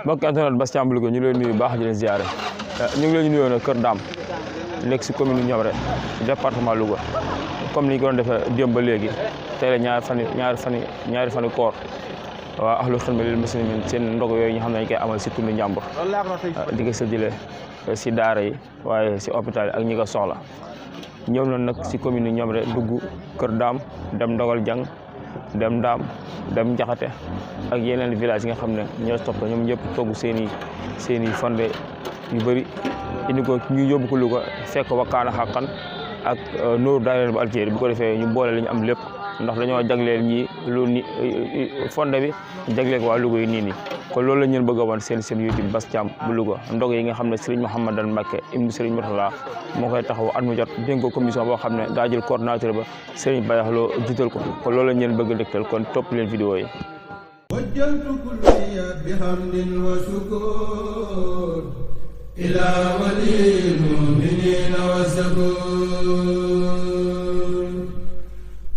mbokk internet Bass Thiam Louga ñu leen nuyu baax di leen ziaré ñu ngi leen nuyoo nag Kër Dame nekk si commune Niomre département Louga comme ni ñu ko doon defee démb ba léegi tey la ñaari fani koor waa ahlu xidma lil muslimin seen ndog yooyu ñu xam ne dañ koy amal si tund Njàmbur di ko séddale si daara yi waaye si hôpital yi ak ñi ko soxla ñëw na nag si commune Niomre dugg Kër Dame dem Ndogal Jang dem Ndaam dem Njaxate ak yeneen village yi nga xam ne ñoo topp ñoom ñëpp togg seen i fonde yu bëri indi ko ñu yóbbu ko Louga fekk wakkaana xàqan ak Nour daayira bu Algérie bu ko defee ñu boole li ñu am lépp ndax dañoo jagleel ñi lu ni fonde bi jagleel ko waa Louga yi nii kon loolu la ñu bëgg a wan seen YouTube Bass Thiam bu Louga ndog yi nga xam ne Serigne Mouhamadan Mbacké ibnu Serigne Mourtala moo koy taxaw at mu jot dénk ko commission boo xam ne daa jël coordinateur ba Serigne Bayaxloo jiital ko kon loolu la ñu bëgg a dégtal kon topp leen vidéo yi. wajjaltu kulliya bihamdin wa shukur ila walil mu'minina wa sakur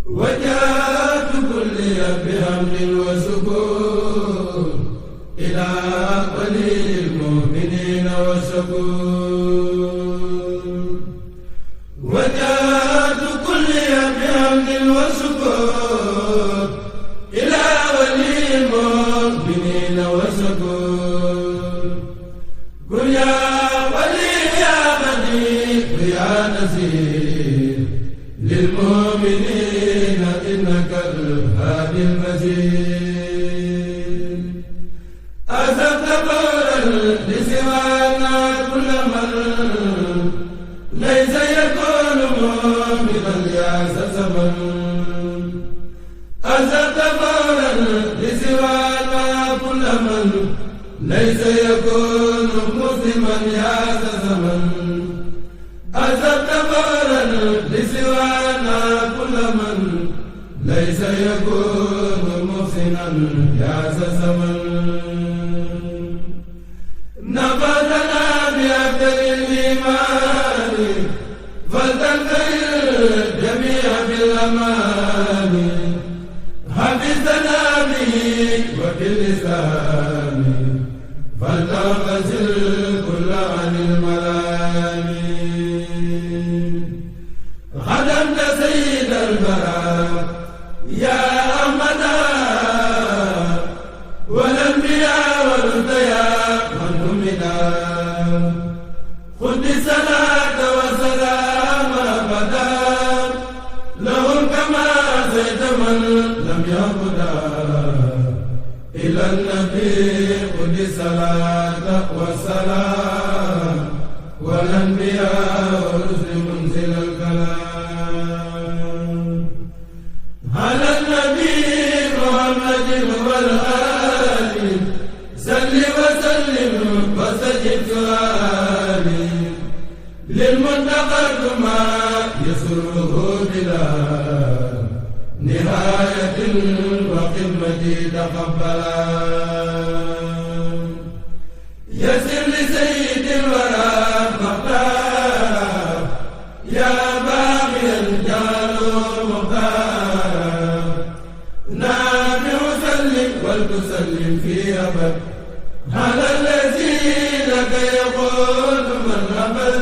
wajjaltu kulliya bihamdin wa shukur ila walil mu'minina wa sakur wajjaltu kulliya bihamdin wa shukur ila walil mu'minina wa sakur qul ya wali ya badi ya nasir lil mu'minina innaka al-hadi al-masir azabta baral li siwana kull man laysa yakunu mu'minan ya zaman azabta baral li siwana kull man laysa yakunu musliman ya zaman azabta baral li siwana kull man laysa yakunu muhsinan ya zaman نبذنا بأبدل الإيمان فلتنتهي الجميع بالأمان حفظنا به وباللسان فلتغتسل كل عن الملام خدمت سيد البراء يا أحمد والأنبياء والأنبياء من همنا خذ الصلاة والسلام أبدا لهم كما زيد من لم يهدى إلى النبي خذ الصلاة والسلام والأنبياء والرسل منزل الكلام على النبي محمد والآل صل وسلم وسجد سؤالي للمنتقى ما يسره بلا نهاية وقمتي تقبلا يسر لسيد الورى مختار يا باغيا جعله مختار نافع سلم ولتسلم في أبد على الذي لك يقول من أبد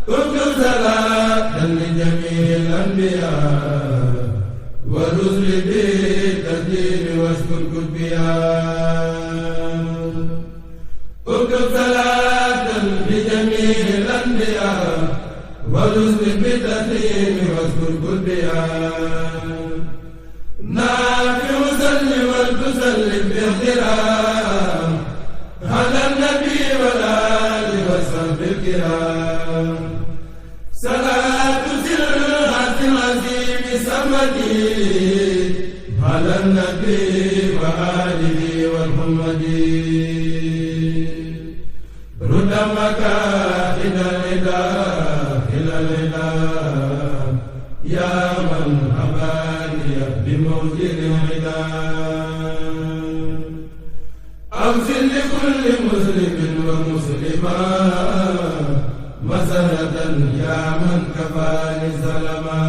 اكتب صلاة لجميع الأنبياء والرسل بالتسليم واشكر كتبيا اكتب صلاة لجميع الأنبياء والرسل بالتسليم واشكر كتبيا نافع سلم ولتسلم باحترام على النبي والآل وصحبه الكرام صلاة سرعة العظيم سمدي على النبي وآله والحمدي رد مكائد الإله إلى الإله يا من أباني بموجد العدام أغفر لكل مسلم ومسلمة مسرة يا من كفاني سلما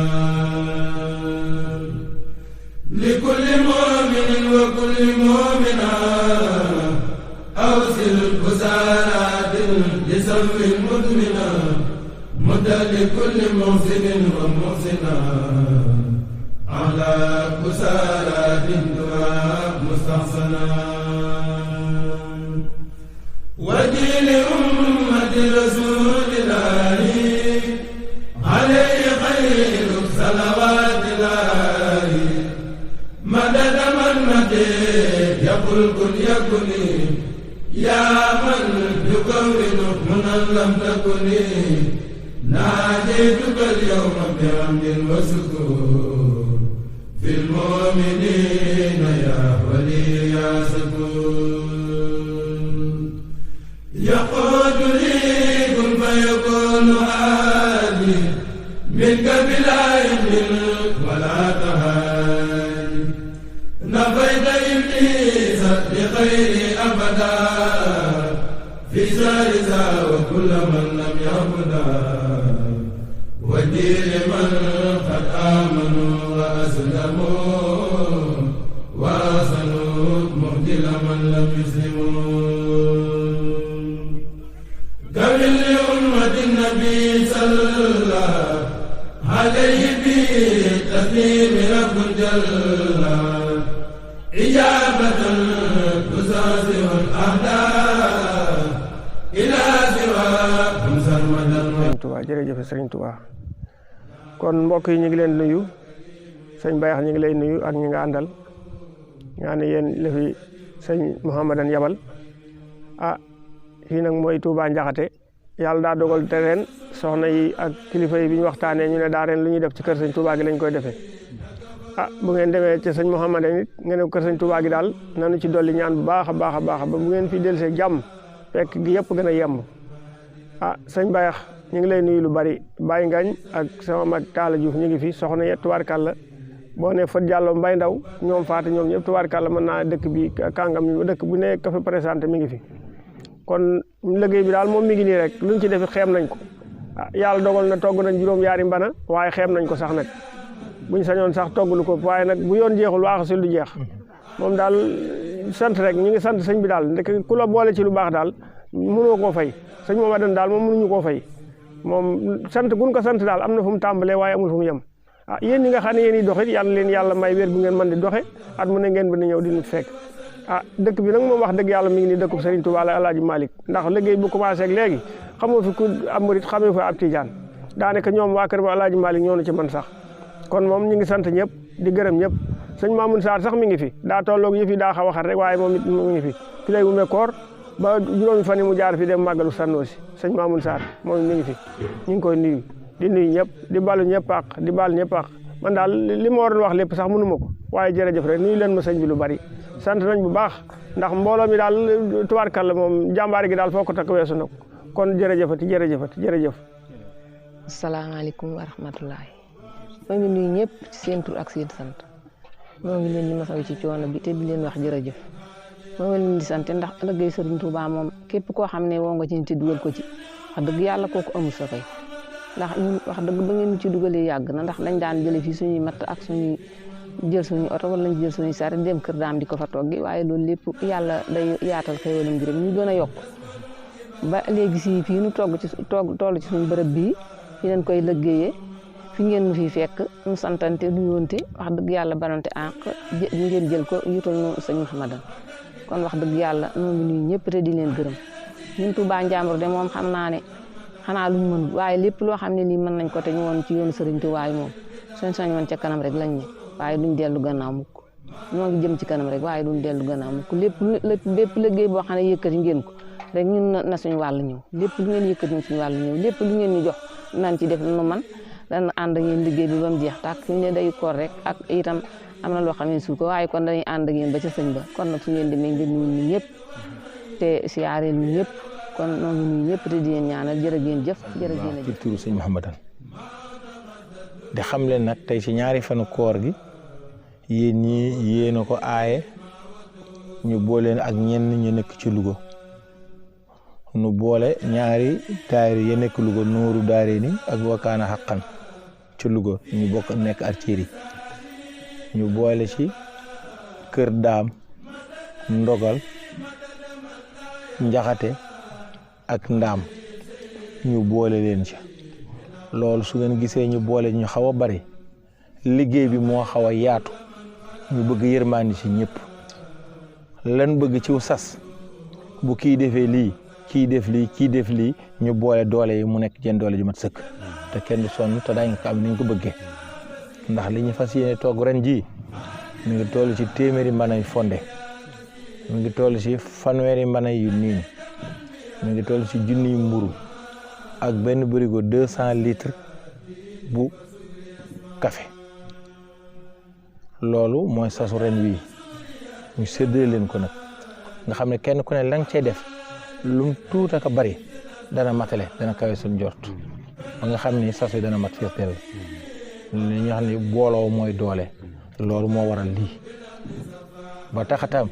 لكل مؤمن وكل مؤمنة أوصي وسوي مدمنا مدى لكل محسن ومحسنا على كسالى الدعاء مستحسنا وجيل أمة رسول الله عليه خير صلوات الله مدد من مدد يقول كن يكن يا من يكون منا لم تكن ناديتك اليوم بحمد وسكون في المؤمنين يا ولي يا سكون يقول لي كن فيكون هادي منك بلا إذن ولا تهاد نفيت إبليس لخير أبدا في سارسا وكل من لم يعبدا ودي لمن قد آمنوا وأسلموا وأحسنوا مهدل من لم يسلموا كمل لأمة النبي صلى الله عليه بتسليم رب جل إجابة تساسر الأعداء إلى سواكم سرمدا. Sëriñ Tuubaa jërëjëf Sëriñ Tuubaa kon mbokk yi ñu ngi leen nuyu sëñ Bayax ñu ngi lay nuyu ak ñi nga àndal ñaa ne yéen la fi sëñ Mouhamadan yabal fii nag mooy Touba Njaxate yàlla daa dogal te ren soxna yi ak kilifa yi bi ñu waxtaanee ñu ne daa ren lu ñuy def ci kër sëñ Touba gi lañ koy defee bu ngeen demee ci sëñ Mouhamadan it nga ne kër sëñ Touba gi daal nanu ci dolli ñaan bu baax a baax a baax ba bu ngeen fi dellusee jàmm fekk gi yëpp gën a yemb sëñ Bayax ñu ngi lay nuyu lu bari Baye Ngañ ak sama mag Talla Diouf ñu ngi fi soxna yet tubaarkàlla boo ne Fat Diallo Mbay Ndaw ñoom faata ñoom ñëpp tubaarkàlla mën naa dëkk bi kàngam yi dëkk bu ne ka fa présenté mi ngi fi kon liggéey bi daal moom mi ngi nii rek luñ ci defit xeeb nañ ko yàlla dogal na togg nañ juróom-yaari mbana waaye xeeb nañ ko sax nag buñ sañoon sax togg lu ko waaye nag bu yoon jeexul waaxasul du jeex moom daal sant rek ñu ngi sant sëñ bi daal ndek ku la boole ci lu baax daal mënoo koo fay sëñ Mouhamadan daal moom mënuñu koo fay moom sant gun ko sant daal am na fu mu tàmbalee waaye amul fu mu yem yéen ñi nga xam ne yéen i doxit yàlla leen yàlla may wér bu ngeen mën di doxe at mu ne ngeen ba ñëw di nit fekk dëkk bi nag moom wax dëgg yàlla mi ngi ni dëkkub Serigne Touba la Alaaji Malick ndax liggéey bu commencé ak léegi xamoo fi ku am murit xamoo fi ab tijaan daanaka ñoom waa kër ba Alaaji Malick ñoo na ci man sax kon moom ñu ngi sant ñëpp di gërëm ñëpp sëñ Mamoun Sarr sax mi ngi fi daa tolloog yëf yi daa xaw a xat rek waaye moom it mu ngi fi lay wume koor ba juróomi fan yi mu jaar fi dem màggalu Sannoosi sëñ Mamoun Sarr moom mi ngi fi ñu ngi koy nuyu di nuyu ñëpp di balu ñëpp ak di bal ñëpp ak man daal li ma waroon wax lépp sax mënu ma ko waaye jërëjëf rek nuyu leen ma sëñ bi lu bari sant nañ bu baax ndax mbooloo mi daal tubaarkàlla moom jàmbaar gi daal foo ko takk weesu na ko kon jërëjëfati jërëjëf. asalaamaaleykum wa rahmatullahi maa ngi nuyu ñëpp ci seen tur ak seen sant moo ngi leen di masaw ci coono bi te di leen wax jërëjëf moo ngi leen di sant ndax liggéey Sëriñ Tuubaa moom képp koo xam ne woo nga ci te dugal ko ci wax dëgg yàlla kooku amul sa fay ndax ñun wax dëgg ba ngeen ci dugalee yàgg na ndax dañ daan jële fii suñuy matt ak suñuy jël suñu oto wala ñu jël suñuy saret dem kër daam di ko fa toggi waaye loolu lépp yàlla day yaatal xéwalam gi rek ñu gën a yokk ba léegi si fii nu toll ci suñu bërëb bii fi leen koy liggéeyee fi ngeen nu fi fekk nu santante nuyoonte wax dëgg yàlla banante àq ngeen jël ko yutal nu sëñ Mouhamadan kon wax dëgg yàlla noo ngi nuyu ñëpp te di leen gërëm ñun Touba Njambur de moom xam naa ne xanaa luñ mën waaye lépp loo xam ne lii mën nañ ko te ñu woon ci yoonu Sëriñ Tuubaa moom suñ sañoon ca kanam rek lañ ne waaye duñ dellu gannaaw mukk ñoo ngi jëm ci kanam rek waaye duñ dellu gannaaw mukk lépp liggéey boo xam ne yëkkati ngeen ko rek ñun na suñu wàll ñëw lépp lu ngeen yëkkati ñun suñu wàll ñëw lépp lu ngeen ñu jox nañ ci def nu man dana ànd ak yéen liggéey bi ba mu jeex tàkk suñu ne day koor rek ak itam am na loo xam ne suul ko waaye kon dañuy ànd ak yéen ba ca sëñ ba kon nag su ngeen demee ngeen nuyu ñu ñëpp te siyaareel ñu ñëpp kon noo ngi nuyu ñëpp te di leen ñaanal jërë ngeen jëf jërë ngeen jëf. ci turu sëñ Mouhamadan di xam leen nag tey ci ñaari fanu koor gi yéen ñii yéen a ko aaye ñu boole ak ñenn ñu nekk ci Louga nu boole ñaari daayira ya nekk Louga Nooru Daarayni ak Wakaana Xaqan ci Louga ñu bokk nekk Arceri ñu boole ci Kër Daam Ndogal Njaxate ak Ndaam ñu boole leen ci loolu su ngeen gisee ñu boole ñu xaw a bari liggéey bi moo xaw a yaatu ñu bëgg yërmandi ci ñëpp lan bëgg ci sas bu kii defee lii kii def lii kii def lii ñu boole doole yi mu nekk jën doole ju mat sëkk te kenn du sonn te daañu ko am ni ñu ko bëggee ndax li ñu fas yéene toog ren jii mi ngi toll ci téeméeri mbanay fonde mi ngi toll ci fanweeri mbanay yu niin mi ngi toll ci junniy mburu ak benn bërigo 200 litres bu café loolu mooy sasu ren wii ñu séddale leen ko nag nga xam ne kenn ku ne la nga cey def lum tuut ak a bari dana matale dana kawe suñ jort ba nga xam ni sas yi dana mat firteel li ñu xam ne booloo mooy doole loolu moo waral lii ba taxatam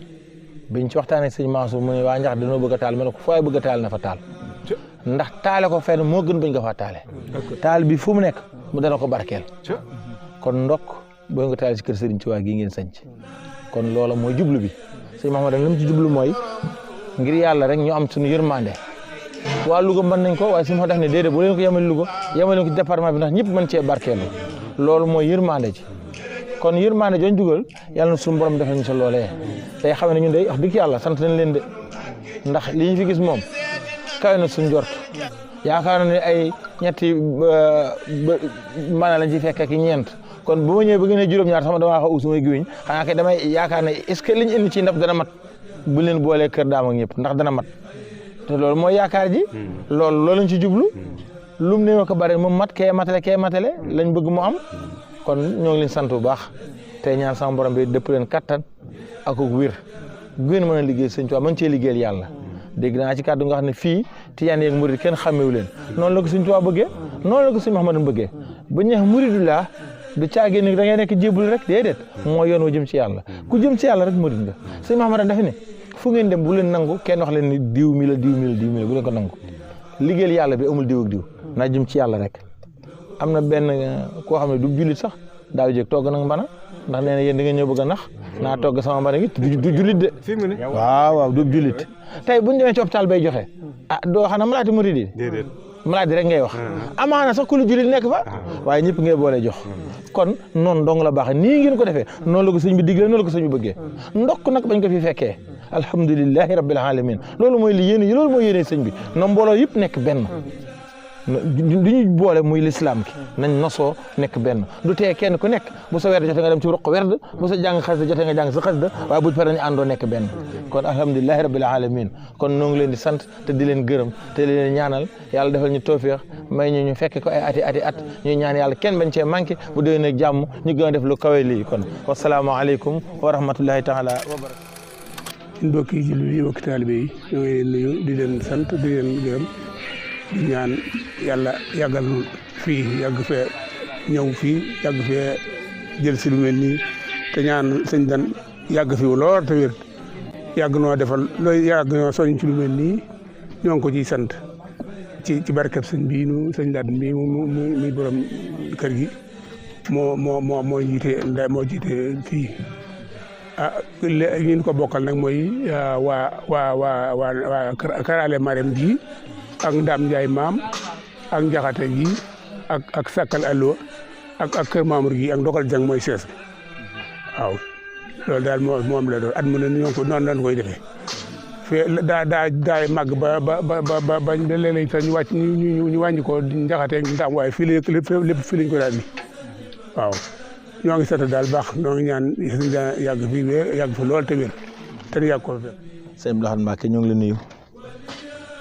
biñ ci waxtaanee sëñ Mansour mu ne waa Njax dañoo bëgg a taal ma ne ko fooy bëgg a taal na fa taal ndax taale ko fenn moo gën bañ ko faa taale taal bi fu mu nekk mu dana ko barkeel kon ndokk boo nga taal ci kër Sëriñ Tuubaa gi ngeen sanc kon loola mooy jublu bi sëñ Mahamadou li mu ci jublu mooy ngir yàlla rek ñu am suñu yërmande waa Louga mën nañ ko waaye suñu ma def ne déedéet bu leen ko yemale Louga yemale ko ci département bi ndax ñëpp mën cee barkeelu loolu mooy yërmande ji kon yërmande jooñ dugal yàlla na suñu borom defal ñu sa loolee tey xam ne ñun day wax dëgg yàlla sant nañ leen de ndax li ñu fi gis moom kawe na suñu jort yaakaar na ne ay ñetti mën lañ ci fekk ak ñeent kon bu ma ñëwee ba gën a juróom-ñaar sama damaa xaw usumay giwiñ xanaa kay damay yaakaar ne est-ce que liñ indi ci ndab dana mat bu leen boolee kër daam ak ñëpp ndax dana mat te loolu mooy yaakaar ji loolu lañ ci jublu lum ne ko bari moom mat kee matale lañ bëgg mu am kon ñoo ngi leen sant bu baax tey ñaan sama borom bi dëpp leen kattan ak wér gën mën a liggéey sëñ Tuubaa mën cee liggéeyal yàlla dégg naa ci kàddu nga xam ne fii tijaan yeeg murid kenn xàmmewu leen noonu la ko sëñ Tuubaa bëggee noonu la ko sëñ Muhammadu bëggee ba ñu wax muridullah du caagee ni da ngay nekk jébul rek déedéet moo yoon wa jëm ci yàlla ku jëm ci yàlla rek murid nga sëñ Muhammadu dafa ne fu ngeen dem bu leen nangu kenn wax leen ni diw mi la bu leen ko nangu liggéeyal yàlla bi amul diw ak diw naa jëm ci yàlla rek am na benn koo xam ne du jullit sax daaw jéeg togg nag mbana ndax nee na yéen da ngeen ñëw bëgg a nax naa togg sama mbana gi du jullit de waaw du jullit tey bu ñu demee ci hôpital bay joxe doo xam ne malaati murid yi malaati rek ngay wax amaana sax ku lu jullit nekk fa waaye ñëpp ngay boole jox kon noonu dong la baax nii ngeen ko defee noonu la ko sëñ bi diglee noonu la ko sëñ bi bëggee ndokk nag bañ ko fi fekkee alhamdulilahi rabbil alamin loolu mooy li yéene loolu mooy yéene sëñ bi na mbooloo yëpp nekk benn li ñu boole muy lislaam ki nañ nosoo nekk benn du tee kenn ku nekk bu sa werd jotee nga dem ci ruq werd bu sa jàng xasida jotee nga jàng sa xasida waaye bu pare ñu àndoo nekk benn kon alhamdulilahi rabbil alamin kon noo ngi leen di sant te di leen gërëm te di leen ñaanal yàlla defal ñu tawfiix may ñu fekke ko ay ati at ñuy ñaan yàlla kenn bañ cee manqué bu déwén nag jàmm ñu gën a def lu kawe lii kon wasalaamaaleykum wa rahmatullahi taala wa barakatuh mbokki jullit yi mbokki taalibe yi ñoo ngi leen nuyu di leen sant di leen gërëm di ñaan yàlla yàggal nu fii yàgg fee ñëw fii yàgg fee jël si lu mel nii te ñaan sëñ Dan yàgg fi lool te wér yàgg noo defal looy yàgg noo soñ ci lu mel nii ñoo ngi ko ciy sant ci barkeb sëñ bii nu sëñ Laat bii muy borom kër gi moo jiite fii ñi ko bokkal nag mooy waa kër Ale Marème ji ak Ndam Ndiaye maam ak Njaxate gi ak Sakkal Allo ak kër Mamour gi ak Ndokal Jang mooy sees waaw loolu daal moom la doon at mu ne ñoo ko noonu lañ koy defee fee daa màgg ba léeg-léeg sax ñu wàññi ko Njaxate Ndam waaye fii lépp fii lañ ko daal di waaw ñoo ngi sant daal baax ñoo ngi ñaan yàgg fi wér yàgg fi lool te wér te yàgg ko fi. sëñ Abdou Lahad Mbacké ñoo ngi la nuyu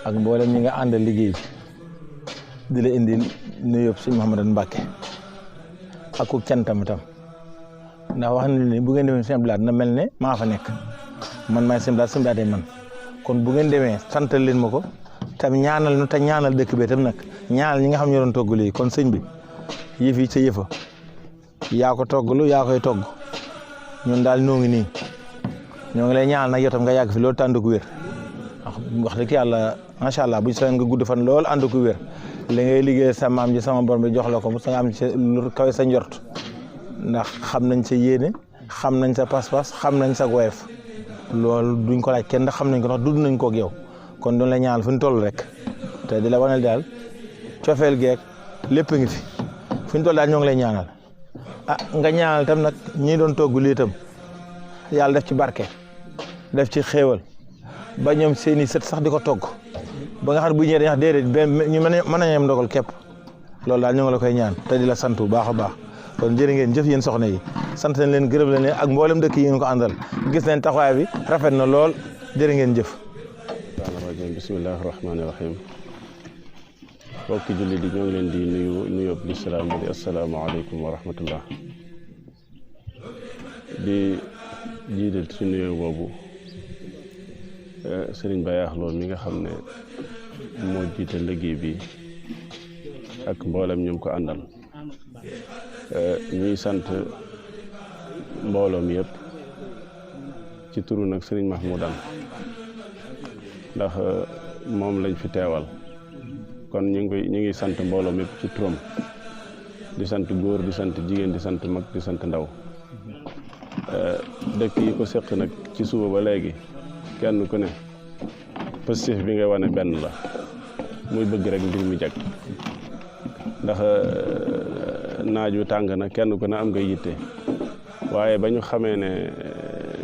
ak mboolem ñi nga àndal liggéey bi di la indi nuyoo sëñ Mouhamadou Mbacké ak ku cantam tam ndax wax nañu ne bu ngeen demee sëñ Abdou Lahad na mel ne maa fa nekk man maay sëñ Abdou Lahad sëñ Abdou Lahad man kon bu ngeen demee santal leen ma ko tam ñaanal nu te ñaanal dëkk bi tam nag ñaanal ñi nga xam ñoo doon togg léegi kon sëñ bi yëf yi sa yëfa yaa ko toggalu yaa koy togg ñun daal ñoo ngi nii ñoo ngi lay ñaanal nag yow tam nga yàgg fi loolu tànd ko wér wax dëgg yàlla macha allah buñ soxla nga gudd fan lool ànd ko wér li ngay liggéey sa maam ji sama borom bi jox la ko sa nga am ci lu kawe sa njort ndax xam nañ sa yéene xam nañ sa pas-pas xam nañ sa woyof loolu duñ ko laaj kenn ndax xam nañ ko ndax dudd nañ ko ak yow kon duñ la ñaanal fu ñu toll rek te di la wanal daal cofeel geek lépp ngi fi fu ñu toll daal ñoo ngi lay ñaanal nga ñaanal tam nag ñi doon togg lii tam yàlla def ci barke def ci xéewal ba ñoom seeni sët sax di ko togg ba nga xam ne bu ñëwee dañuy wax déedéet ñu mën a yem ndogal képp loolu daal ñoo ngi la koy ñaan te di la sant bu baax a baax kon jërë ngeen jëf yéen soxna yi sant nañ leen gërëm leen ak mboolem dëkk yi ngeen ko àndal gis nañ taxawaay bi rafet na lool jërë ngeen jëf. bismillahi rahmaani rahim mbokki julli di ñoo ngi leen di nuyób lislaam di asalaamaaleykum wa rahmatullah di jiital ci nuyoo boobu sëriñ Bayaax Lo mi nga xam ne moo jiite liggéey bi ak mboolem ñu ko àndal ñuy sant mbooloom yëpp ci turu nag sëriñ Mahmoudan ndax moom lañ fi teewal kon ñu ngi sant mbooloom yëpp ci turam di sant góor di sant jigéen di sant mag di sant ndaw dëkk yi ko seq nag ci suba ba léegi kenn ku ne positif bi nga wane benn la muy bëgg rek mbir mi jag ndax naaj wi tàng na kenn ku ne am nga yitte waaye ba ñu xamee ne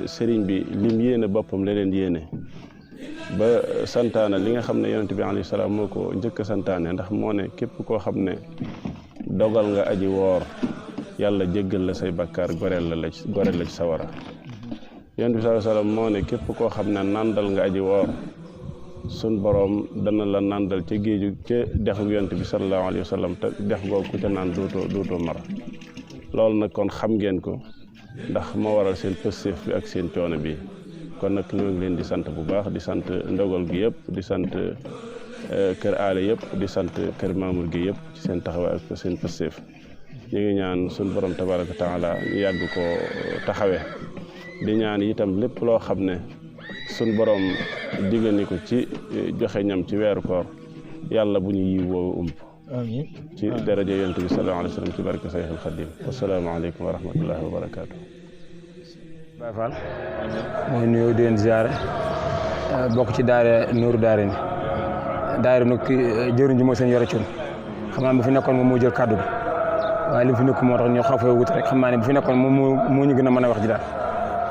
sëriñ bi lim yéene boppam la leen yéene ba santaane li nga xam ne yonent bi alayhi salaam moo ko njëkk a santaane ndax moo ne képp koo xam ne dogal nga aji woor yàlla jéggal la say bakkaar goreel la ci sawara yonent bi sallallahu alayhi wasallam moo ne képp koo xam ne nandal nga aji woor sun boroom dana la nandal ca géeju ca dexu yonent bi sallallahu alayhi wasallam te dex googu ku ca naan dootoo mar loolu nag kon xam ngeen ko ndax moo waral seen pëstéef bi ak seen coono bi kon nag ñoo ngi leen di sant bu baax di sant ndogal gi yëpp di sant kër aale yëpp di sant kër Mamour gi yëpp ci seen taxawaay ak seen pëstéef ñu ngi ñaan suñu borom tabaraka taala ñu yàgg ko taxawee di ñaan itam lépp loo xam ne suñu borom diggani ko ci joxe ñam ci weeru koor yàlla bu ñu yiw woowu ump amiin ci daraja yonent bi sallallahu alayhi wa sallam ci barke Sayxul Xadim wasalaamaaleykum wa rahmatullahi wa barakaatu. Baay Faal mooy nuyoo di leen ziare bokk ci daara Nuuru Daarayni daara nag jëriñ ji mooy seen yore cun xam naa bu fi nekkoon moom moo jël kàddu bi waaye li mu fi nekk moo tax ñu xaw fee wut rek xam naa ne bu fi nekkoon moom moo ñu gën a mën a wax ji daal.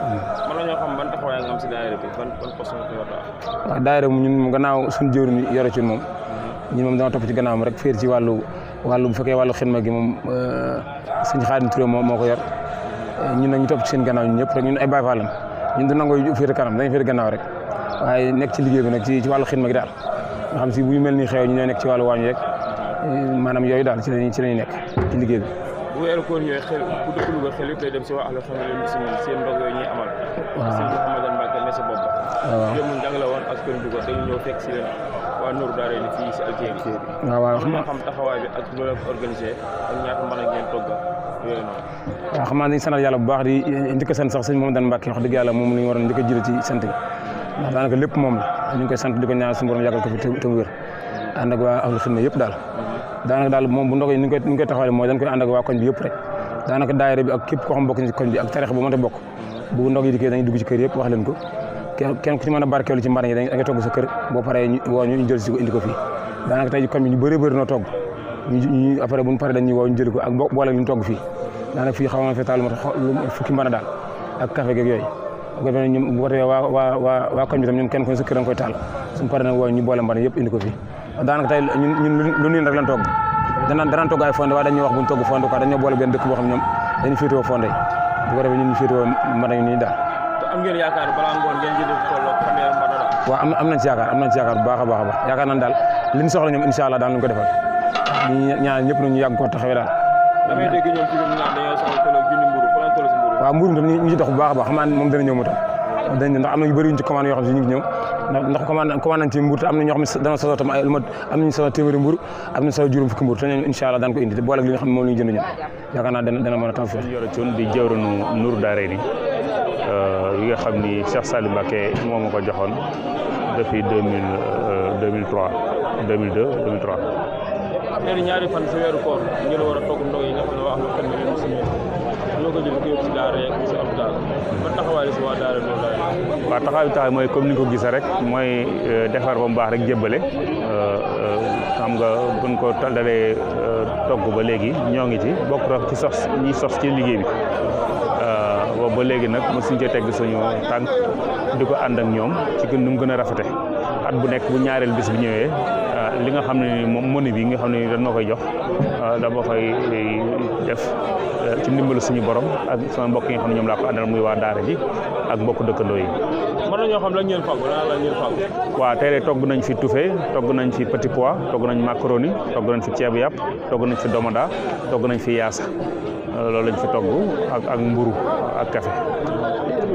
mën nañoo xam ban taxawaay nga am si daayira bi ban poste nga fi war a am. waaw daayira ñun gannaaw suñu jëriñ yore cun moom ñun moom dama topp ci gannaawam rek féer ci wàllu bu fekkee wàllu xidma gi moom sëñ Xaadim Touré moo ko yor ñun nag ñu topp ci seen gannaaw ñun ñëpp rek ñun ay Baay Faal lañ ñun du nangoo féete kanam dañuy féete gannaaw rek waaye nekk ci liggéey bi nag ci wàllu xidma gi daal nga xam si bu ñu mel ni xew ñu ñooy nekk ci wàllu waañ rek maanaam yooyu daal ci lañuy nekk ci liggéey bi. bu weeru koor ñëwee xel ku dëkk Louga xel yëpp day dem si waa ahlu xidma seen ndog yooyu ñuy amal. waaw sëñ Mouhamadou Mbacke ne sa bopp. waaw démb njàng la woon ak kër Louga dañu ñëw fekk si leen waa Nuuru Daarayni fii si Algérie. waaw xam taxawaay bi ak lu leen ko organisé ak ñaata mën a ngeen togg yooyu noonu. waaw xam naa dañu sanal yàlla bu baax di njëkk a sant sax sëñ Mouhamadou Mbacke wax dëgg yàlla moom la ñu waroon njëkk a jëlee ci sant gi ndax daanaka lépp moom la ñu ngi koy sant di ko ñaan suñu borom yàggal ko fi te wér ànd ak waa ahlu xidma yëpp daal daanaka daal moom bu ndog yi ni ñu koy taxawale mooy dañ koy ànd ak waa koñ bi yëpp rek daanaka daayira bi ak képp koo xam bokk ci koñ bi ak tarix bu mënta bokk bu ndog yi dikkee dañuy dugg ci kër yëpp wax leen ko kenn ku ci mën a barkeelu ci mbariñ yi da nga togg sa kër boo paree woo ñu jël si ko indi ko fii daanaka tey koñ bi ñu bëri noo togg ñu après bu ñu paree dañuy woo ñu jël ko ak boole li ñu togg fii daanaka fii xaw na fi taal fukki mbana daal ak café geeg yooyu bu ko defee ñoom bu ko defee waa koñ bi tam ñoom kenn ku ne sa kër da nga koy taal suñu paree nag woo ñu boole mbana yëpp indi ko fii daanaka tey ñun lu niin rek lan togg danaan togg ay fondé waaye dañuy wax buñ togg fondé quoi dañoo boole benn dëkk boo xam ñoom dañu féetewoo fondé bu ko defee ñun ñu féetewoo mbana yu nii daal. te am ngeen yaakaar balaa ngoon ngeen jënd tolloo fanweeri mbana daal. waaw am nañ ci yaakaar bu baax a baax yaakaar nañ daal li ñu soxla ñoom incha allah daal ñu ko defal ñu ñaan ñëpp ñu yàgg koo taxawee daal. damay dégg ñoom ci ñoom ñaan dañoo soxla tolloo junni mburu fa lañ toll si mburu. waaw mburu mi tam ñu ci dox bu baax a baax xam naa moom dana ñëw mu tam ndax am na yu bëri yuñ ci commande yoo xam si ñu ngi ñëw ndax commande nañ ci mburu te am na ñoo xam ne dana sosoo tam am nañu sosoo téeméeri mburu am nañu sosoo juróom fukki mburu te ñoom incha allah daan ko indi te boole ak li nga xam ne moom la ñu jënd ñoom yaakaar naa dana mën a taw fii yore coon di jawranu Nuuru Daarayni yi nga xam ni Cheikh Saliou Mbacké moo ma ko joxoon depuis 2003 léegi ñaari fan si weeru koor ngeen war a togg ndog yi nga xam ne waa ahlu xidma leen si ñoo ko jël ko yóbbu si daara yeeg si hôpital ban taxawaay la si waa daara loolu laay waaw taxawaay mooy comme ni nga ko gisee rek mooy defar ba mu baax rek jébbale xam nga buñ ko dalee togg ba léegi ñoo ngi ci bokk rek ci ñi sos ci liggéey bi boobu ba léegi nag mosuñ cee tegg suñu tànk di ko ànd ak ñoom ci nu mu gën a rafete at bu nekk bu ñaareel bis bi ñëwee li nga xam ne ni moom moni bi nga xam ne dañ ma koy jox dama koy def ci ndimbalu suñu borom ak sama mbokk yi nga xam ne ñoom laa ko àndal muy waa daara ji ak mbokk dëkkandoo yi. mën nañoo xam lan ngeen fàggu la ngeen fàggu. waaw tey de togg nañ fi touffé togg nañ fi petit pois togg nañ macaroni togg nañ fi ceebu yàpp togg nañ fi domada togg nañ fi yaasa loolu lañ fi togg ak mburu ak café.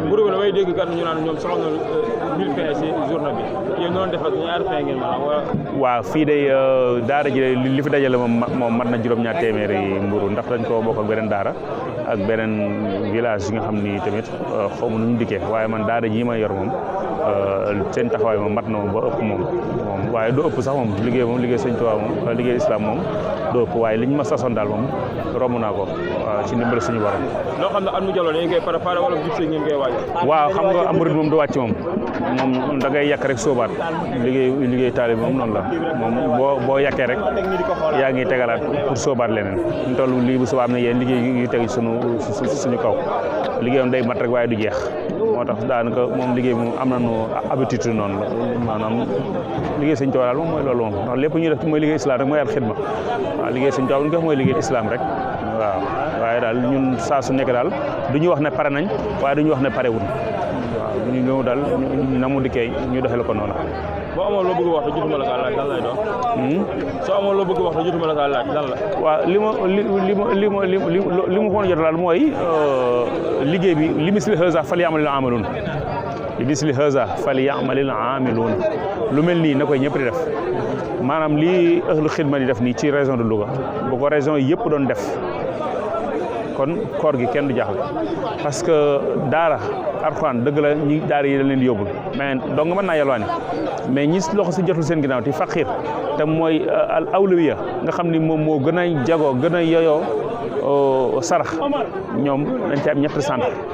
mburu bi damay dégg kat ñu naan ñoom soxla na 1000 pain si journée bi yéen noonu def ak ñaari pain ngeen maanaam wala. waaw fii de daara ji li fi dajale moom mat na juróom-ñaar téeméeri mburu ndax dañ ko bokk ak beneen daara ak beneen village yi nga xam ni tamit xaw ma nu ñu dikkee waaye man daara ji ma yor moom seen taxawaay moom mat na moom ba ëpp moom waaye du ëpp sax moom liggéey Sëñ Tuubaa moom liggéey islam moom du ëpp waaye liñ ma sasoon daal moom romb naa ko ci ndimbal suñu borom. loo xam ne at mu jàlloon dañu koy préparé wala jub si ngeen koy waajal. waaw xam nga am murid moom du wàcc moom da ngay yàq rek sóobaat liggéey taalib moom noonu la moom boo yàqee rek yaa ngi tegalaat pour sóobaat leneen ñu toll lii bu subaa am na yéen liggéey yu teg suñu kaw liggéeyam day mat rek waaye du jeex moo tax daanaka moom liggéey moom am nañu habitude noonu la maanaam liggéey Sëñ Tuubaa daal moom mooy loolu moom ndax lépp ñuy def mooy liggéey islam rek mooy al xidma waaw liggéey Sëñ Tuubaa bu ñu ko def mooy liggéey islam rek waaw waaye daal ñun saa su nekk daal du ñu wax ne pare nañ waaye du ñu wax ne pare wun waaw bu ñu ñëw daal na mu dikkee ñu defee la ko noonu. boo amoon loo bëgg wax te jotuma la kaa laaj lan lay doon. soo amoon loo bëgg wax te jotuma la kaa laaj lan la. waaw li ma ko mën a jot daal mooy liggéey bi li misli haza falyamalil aamiluun li misli haza falyamalil aamiluun lu mel nii na koy ñëpp di def maanaam lii ahlu xidma di def nii ci région de Louga bu ko région yëpp doon def kon koor gi kenn du jaaxle parce que daara Alxuraan dëgg la ñi daara yi dañ leen di yóbbul mais donc mën naa yalwaani mais ñi loxo si jotul seen ginnaaw te faqir te mooy al awlawiya nga xam ni moom moo gën a jagoo gën a yoyoo sarax ñoom dañ ci am ñetti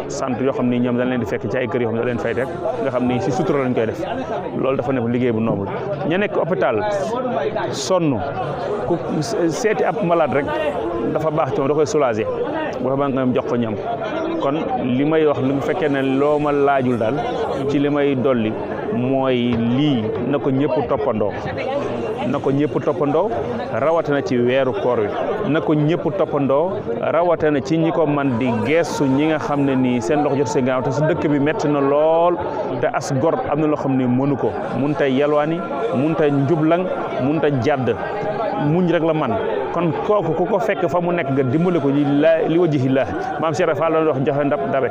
centre yoo xam ni ñoom dañ leen di fekk ci ay kër yoo xam ne dañ leen fay teg nga xam ni si sutura lañ koy def loolu dafa nekk liggéey bu noble ña nekk hôpital sonn ku seeti ab malade rek dafa baax ci moom da koy soulager boo xam nga jox ko ñam kon li may wax lu mu fekkee ne loo ma laajul daal ci li may dolli mooy lii na ko ñëpp toppandoo rawatina ci weeru koor wi na ko ñëpp toppandoo rawatina ci ñi ko man di geestu ñi nga xam ne nii seen loxo jot seen gannaaw te su dëkk bi metti na lool te as gor am na loo xam ne mënu ko mun ta yalwaani mun ta njublang mun ta jàdd muñ rek la man kon kooku ku ko fekk fa mu nekk nga dimbale ko li wajhillah maam Cheikh Fall la wax joxe ndab dabe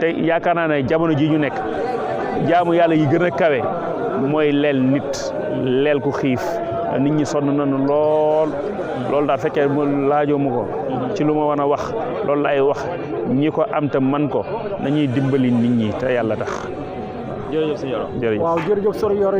te yaakaar naa ne jamono ji ñu nekk jaamu yàlla yi gën a kawe mooy leel nit leel ku xiif nit ñi sonn nañu loolu daal fekkee laajoo ma ko ci lu ma war a wax loolu laay wax ñi ko am te man ko nañuy dimbali nit ñi te yàlla tax. jërëjëf sëñ Yoro. waaw jërëjëf sëñ Yoro